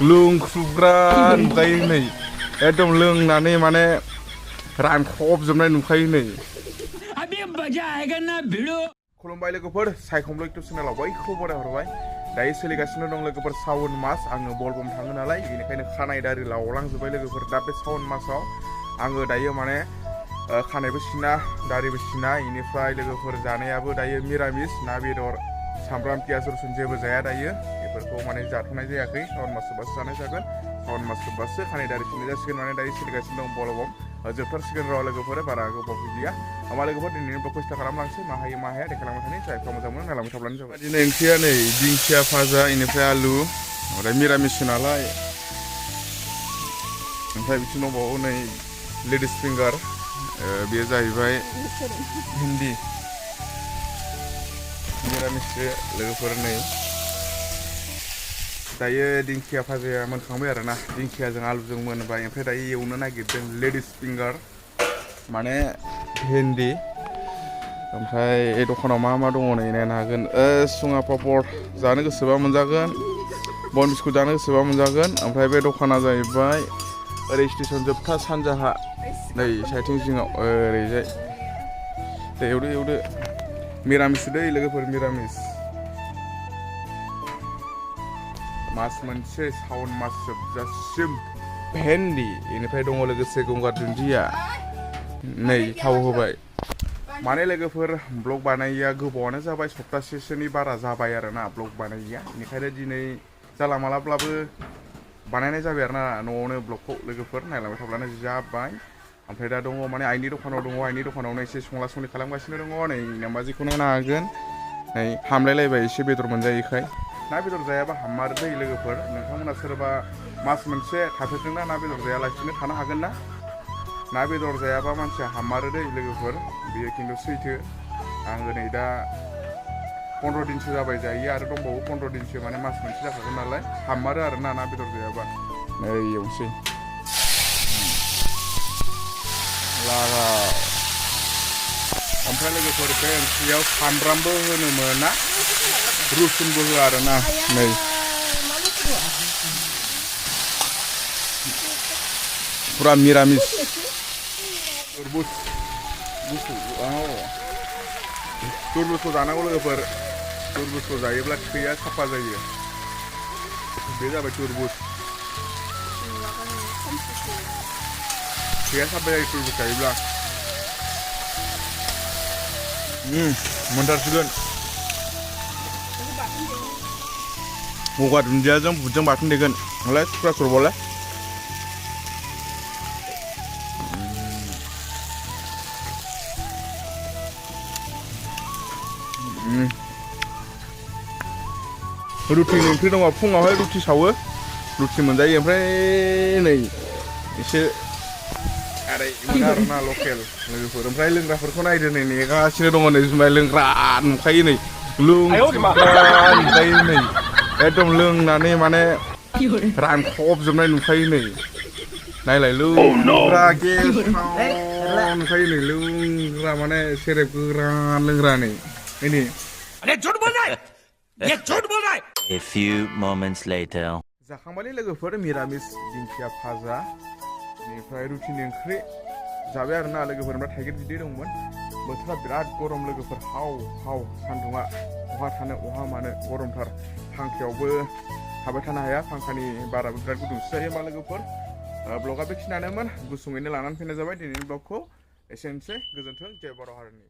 लोंख्रुबग्रा नुखायो नै एकदम लोंनानै माने रानख्रबजोबनाय नुखायो नै खुलुमबाय लोगोफोर सायखंब्ल इउटुब चेनेलाव बयखौबो बरायहरबाय दायो सोलिगासिनो दं लोगोफोर सावन मास आङो बलबम थाङो नालाय बेनिखायनो खानाय दारि लावलांजोब्बाय लोगोफोर दा बे सावन मासाव आङो दायो माने खानायबो सिना दारिबो सिना इनिफ्राय लोगोफोर जानायाबो दायो मिरामिस ना बेदर सामब्राम पियाज रसुन जेबो जाया दायो बेफोरखौ माने जाथ'नाय जायाखै सावन मास जोबबासो जानाय जागोन सावन मास जोबबासो खानाय दारि सिननाय जासिगोन माने दायो सोलिगासिनो दं बलबम जोबथारसिगोन र' लोगोफोर बारा गोबाव गैलिया होमबा लोगोफोर दिनैनि ब्लगखौ स्टार्ट खालामलांसै मा हायो मा हाया देखायलांबाय थानि जायफ्रा मोजां मोनो नायलांबाय थाब्लानो जाबाय दिनै ओंख्रिया नै दिंखिया भाजा इनिफ्राय आलु ओमफ्राय मिरामिस नालाय ओमफ्राय बिथिं दंबावो नै लेडिस फिंगार बेयो जाहैबाय भिन्दि मिरामिस लोगोफोर नै दायो दिंखिया भाजाया मोनखांबाय आरोना दिंखियाजों आलुजों मोनबाय ओमफ्राय दायो एवनो नागिरदों लेडिस फिंगार माने भिन्दि ओमफ्राय दखानाव मा मा दङ नै नायनो हागोन सुङा पापड़ जानो गोसोबा मोनजागोन बन बिस्कुट जानो गोसोबा मोनजागोन ओमफ्राय बे दखाना जाहैबाय ओरै स्टेसन जोबथा सानजाहा नै साइथिं जिङाव ओरैजाय दे एवदो मिरामिस दै लोगोफोर मिरामिस मास मोनसे सावन मास जोबजासिम भेन्दि बेनिफ्राय दङ लोगोसे गंगार दुन्दिया नै थाव होबाय माने लोगोफोर ब्लग बानायैया गोबावानो जाबाय सप्तासेसोनि बारा जाबाय आरोना ब्लग बानायैया बेनिखायनो दिनै जाला मालाब्लाबो बानायनाय जाबाय आरोना न'आवनो ब्लगखौ लोगोफोर नायलांबाय थाब्लानो जाबाय ओमफ्राय दा दङ माने आइनि दखानाव दङ आइनि दखानावनो एसे संला संलि खालामगासिनो दङ नै नामाजिखौ नायनो हागोन नै हामलायलायबाय एसे बेदर मोनजायैखाय ना बेदर जायाबा हामारो दै लोगोफोर नोंथांमोना सोरबा मास मोनसे थाफेरदोंना ना बेदर जायालासिनो थानो हागोन ना ना बेदर जायाबा मानसिया हामारो दै लोगोफोर बेयो खिन्थु सैथो आङो नै दा 15 दिनसो जाबाय जायो आरो दंबावो 15 दिनसो माने मास मोनसे जाखागोन नालाय हामारो आरो ना बेदर जायाबा नै एवनोसै लागा ओमफ्राय लोगोफोर बे ओंख्रियाव सामब्रामबो होनो मोना रुसुनबो होआ आरोना नै पुरा मिरामिस तुरबुजखौ जानांगौ लोगोफोर तुरबुजखौ जायोब्ला थैया साफा जायो बे जाबाय तुरबुज थैया साफा जायो तुरबुज जायोब्ला मोनथारसिगोन गंगार दुन्दियाजों बुटजों बाथोन देगोन हलाय सुक्रा सुरबालाय रुटिनि ओंख्रि दङ फुङावहाय रुटि सावो रुटि मोनजायो ओमफ्राय नै एसे आरै मोनो आरोना लकेल लोगोफोर ओमफ्राय लोंग्राफोरखौ नायदो नै नेगासिनो दङ नै जुमाय लोंग्रा नुखायो नै लोंख्रुबग्रा नुखायो नै एकदम लोंनानै माने रानख्रबजोबनाय नुखायो नै नायलाय लोंग्रा गेसाव नुखायो नै लोंग्रा माने सेरेब गोरान लोंग्रा नै A few moments later. जाखांबायलै लोगोफोर मिरामिस दिंखिया भाजा बेनिफ्राय रुटिनि ओंख्रि जाबाय आरोना लोगोफोर ओमफ्राय थाइगिर बिदै दंमोन बोथोरा बिराद गरम लोगोफोर हाव सान्दुङा अहा थानो अहा मानो गरमथार फांखायावबो थाबाय थानो हाया फांखानि बाराबो बिराद गुदुंसो जायो मा लोगोफोर ब्लगा बेखिनियानोमोन गुसुङैनो लानानै फैनाय जाबाय दिनैनि ब्लगखौ एसेनोसै गोजोन्थों जय बर' हारिनि